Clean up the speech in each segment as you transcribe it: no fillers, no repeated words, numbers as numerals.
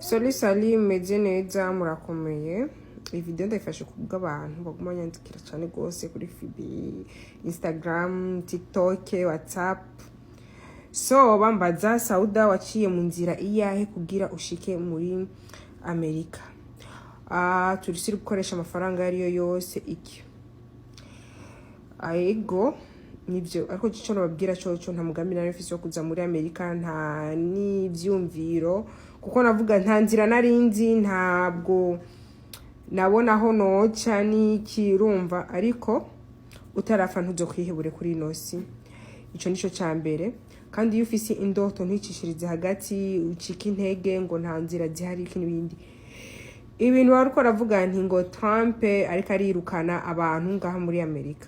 Salut salut, meze neza, murakomeye. Iyi video ndayifashe kubw'abantu baguma banyandikira cyane rwose kuri FB, Instagram, TikTok, WhatsApp. So bambaza: "Sauda, waciye mu nzira iyahe kugira ushike muri Amerika?" Ah, turi gukoresha amafaranga ayo ariyo yose iki? Ego, nibyo, ariko icyo nababwira coco, nta mugambi nari mfise wo kuza muri Amerika, nta n'ivyumviro, kuko navuga nta nzira nari nzi, ntabwo nabona aho noca n'iki, urumva. Ariko utarapfa ntuzokwihebure kuri ino si, ico nico ca mbere. Kandi iyo ufise indoto, nticishirize hagati ucike intege ngo nta nzira zihari, iki n'ibindi ibintu. Wari uko aravuga nti ngo Trump ariko arirukana abantu ngaha muri Amerika,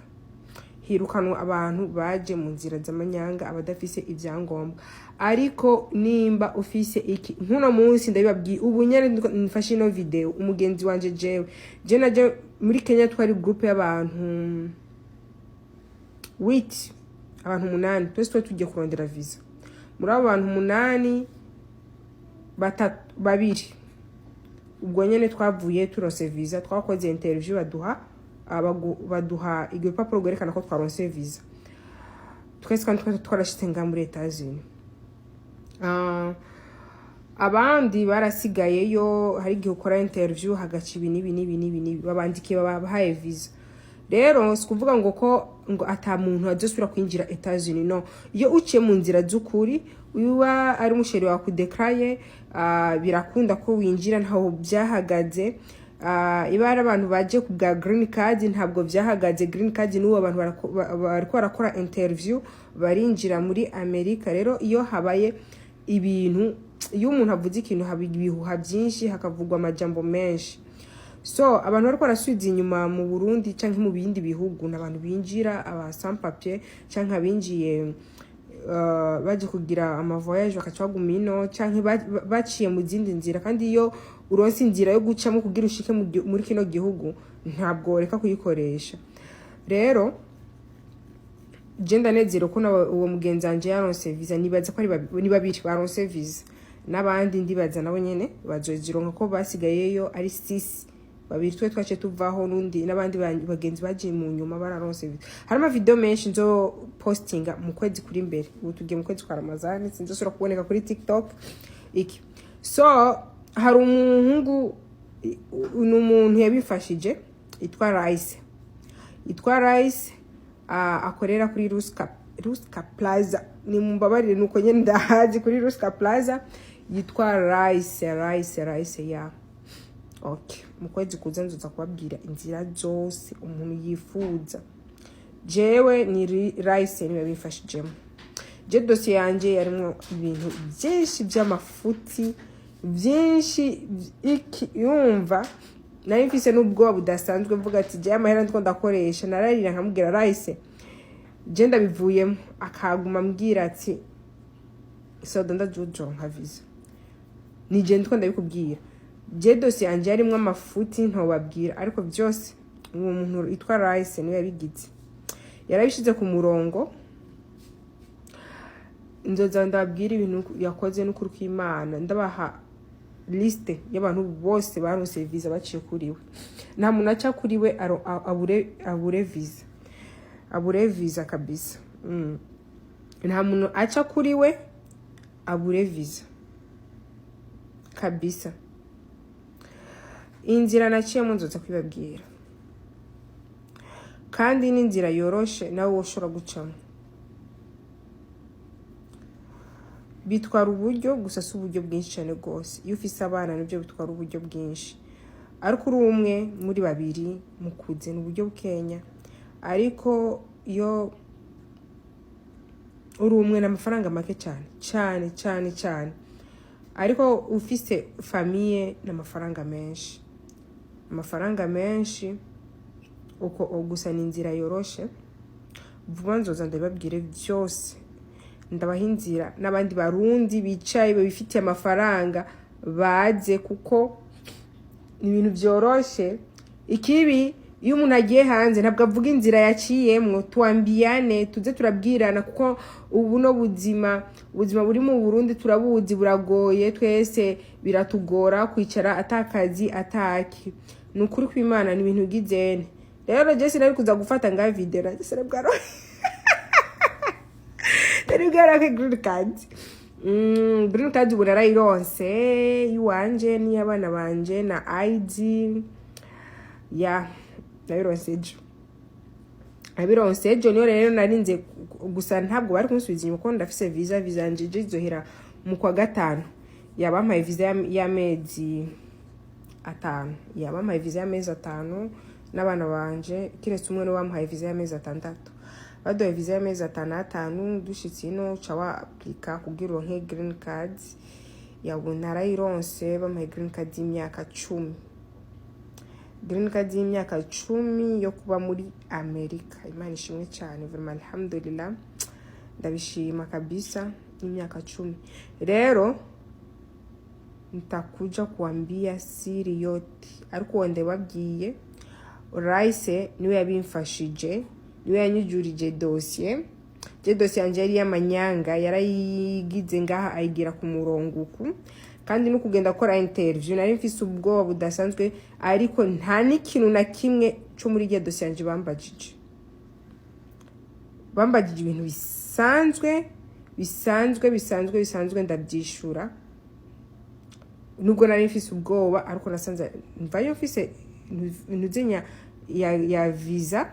hirukanwa abantu baje mu nzira z'amanyanga, abadafise ibyangombwa. Ariko nimba ufise iki, nk'uno munsi ndabibabwiye, ubu nyene nfashe ino video, umugenzi wanje, jewe je naje muri Kenya, twari groupe y'abantu huit, abantu 8, twese twari tugiye kurondera visa. Muri abo bantu 8, batatu, babiri ubwo nyene twavuye turonse visa. Twakoze interview, baduha baduha igipapuro rwerekana ko twaronse visa twese, kandi twari twarashitse ngaha muri Etats-Unis. Abandi barasigayeyo. Hari igihe ukora interview, hagaca ibi n'ibi n'ibi n'ibi n'ibi, babandikiye, babahaye visa. Rero si kuvuga ngo ko ngo ata muntu azosubira kwinjira Etats-Unis, no. Iyo uciye mu nzira z'ukuri, uba ari umuchéri wawe kudekaraye, birakunda ko winjira, ntaho byahagaze. Iba ari abantu baje ku bwa green card, ntabwo byahagaze. Green card n'ubu abantu bariko barakora interview, barinjira muri Amerika. Rero iyo habaye ibintu, iyo umuntu avuze ikintu, haba ibihuha byinshi, hakavugwa amajambo menshi. So abantu bariko barasubiza inyuma mu Burundi canke mu bindi bihugu ni abantu binjira aba sans papier, canke abinjiye baje kugira ama voyage, bakaca baguma ino, canke baciye mu zindi nzira. Kandi iyo uronse inzira yo gucamo kugira ushike muri kino gihugu, ntabwo reka kuyikoresha. Rero je ndanezerewe ko uwo mugenzi wanje yaronse visa. Nibaza ko ari ni babiri baronse visa, n'abandi ndibaza nabo nyene bazozironka, ko basigayeyo ari six. Babiri twe twace tuvaho, n'undi n'abandi bagenzi bagiye mu nyuma bararonse visa. Hari ama video menshi nzo postinga mu kwezi kuri imbere. Ubu tugiye mu kwezi kwa Ramazani, sinzosubira kuboneka kuri TikTok iki. So hari umuhungu, ni umuntu yabifashije, yitwa Rice, yitwa Rice, akorera kuri Ruska Plaza. Ni mumbabarire, nuko nyene ndahazi kuri Ruska Plaza. Yitwa Rice, Rice, Rice ya. Okay, mu kwezi kuza nzoza kubabwira inzira zose umuntu yifuza. Jewe ni Rice niwe bifashijemo. Je dosiye yanje yarimwo ibintu byinshi by'amafuti byinshi iki, yumva nari mfise n'ubwoba budasanzwe, mvuga ati jewe amahera ndiko ndakoresha. Nararira, nkamubwira: "Rice, je ndabivuyemo." Akaguma ambwira ati: "Soda, ndajujonka visa, ni je ndiko ndabikubwira." Je dosiye yanje yarimwo amafuti ntobabwira, ariko byose uwo muntu yitwa Rice niwe yabigize, yarabishize ku murongo. Nzoza ndababwira ibintu yakoze n'ukuri kw'Imana, ndabaha liste y'abantu bose baronse visa baciye kuri we. Nta muntu aca kuri we abure visa, abure visa kabisa. Nta muntu aca kuri we abure visa kabisa. Inzira naciyemo nzoza kwibabwira, kandi n'inzira yoroshe nawe woshobora gucamo. Bitwara uburyo gusa, si uburyo bwinshi cyane rwose. Iyo ufise abana nibyo bitwara uburyo bwinshi, ariko uri umwe, muri babiri mukuze, ni uburyo bukenya. Ariko iyo uri umwe ni amafaranga make cyane cyane cyane cyane, ariko ufise famille ni amafaranga menshi, amafaranga menshi uko. Gusa ni inzira yoroshe. Vuba nzoza ndabibabwire byose, ndabaha inzira, n'abandi Barundi bicaye babifitiye amafaranga baze, kuko ni ibintu byoroshe. Ikibi Iyo umuntu agiye hanze, ntabwo avuga inzira yaciyemwo. Tuambiane, tuze turabwirana, kuko ubu no buzima, ubuzima buri mu Burundi turabuzi, buragoye. Twese biratugora kwicara atakazi ataki. Ni ukuri kw'Imana, ni ibintu gizene. Rero je sinari kuza gufata nga video, naje sinari bwaronke green card. Green card ubu narayironse, iwanje n'iy'abana banje na ID ya nabironse ejo, nabironse ejo. Niyo rero narinze gusa, ntabwo bari kunsubiza inyuma kuko ndafise visa. Visa yanje ejo izohera mu kwa gatanu. Yabampaye visa y'amezi 5, yabampaye visa y'amezi 5 n'abana banje, kiretse umwe niwe bamuhaye visa y'amezi 6. Baduhaye visa y'amezi 5 5. Dushitse ino, uca wa appliqua kugira uronke green card yawe. Narayironse, bamuhaye green card y'imyaka 10, green card y'imyaka 10 yo kuba muri Amerika. Imana ishimwe cyane, vraiment, alhamdulillah, ndabishima kabisa. Y'imyaka 10. Rero nitakuja kuambia siri yote, ariko uwo ndababwiye, Raise niwe yabimfashije, niwe yanyujurije dosiye. Je dosiye yanje yari y'amanyanga, yarayigize ngaha, ayigira ku murongo uku. Kandi no kugenda gukora interview nari mfise ubwoba budasanzwe, ariko nta n'ikintu na kimwe cyo muri irya dosiye yanje bambajije. Bambajije ibintu bisanzwe, bisanzwe, bisanzwe, bisanzwe, ndabyishura nubwo nari mfise ubwoba. Ariko nasanze mvayo mfise ntuzenya ya visa.